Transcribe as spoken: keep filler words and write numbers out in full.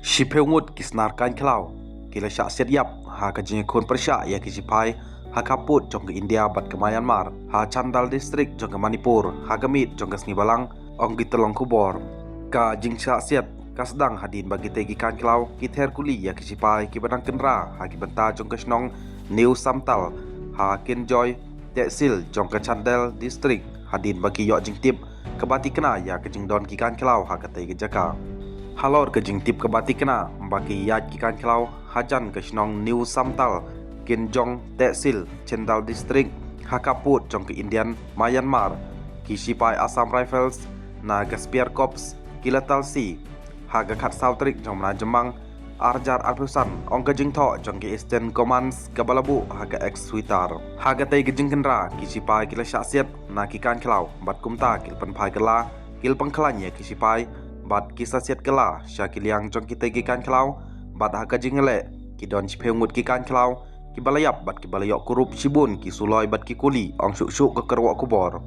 Shiphew ngut ki snar kaiñ khlaw ki la shah siat ïap ha ka jingïakhun pyrshah ïa ki shipai ha khappud jong ka India bad ka Myanmar, ha Chandel District jong ka Manipur, ha ka miet jong ka sngi Balang, ong ki tyllong khubor. Ka jingshah siat ka sdang hadien ba kitei ki kaiñ khlaw ki ther kuli ïa ki shipai kiba dang kynra ha ki bynta jong ka shnong New Samtal, ha Kinjoi Tehsil jong ka Chandel District, hadien ba ki ïoh jingtip kaba tikna ïa ka jingdon ki kaiñ khlaw ha katei ka jaka. Halor ka jingtip kaba tikna ba ki ïaid ki kaiñ khlaw hajan ka shnong New Samtal, Kinjong Tehsil, Chandel District, ha khappud jong ka Indian Myanmar, ki shipai Assam Rifles na ka Spear Corps ki la talsi ha ka khatsaw tarik jong u bnai Jymmang, ar hajar arphew san, ong ka jingthoh jong ka Eastern Command kaba la buh ha ka X Twitter. Ha katei ka jingkynra ki shipai ki la shah siat na ki kaiñ khlaw bad kumta ki la pynphai kylla, ki la pynkhlaiñ ïa ki shipai bad ki shah siat kylla sha ki liang jong kitei ki kaiñ khlaw, bad ha ka jingïaleh ki don shiphew ngut ki kaiñ khlaw kiba la ïap bad kiba la ïoh kurup shibun ki suloi bad ki kuli, ong shuh shuh ka kyrwoh khubor.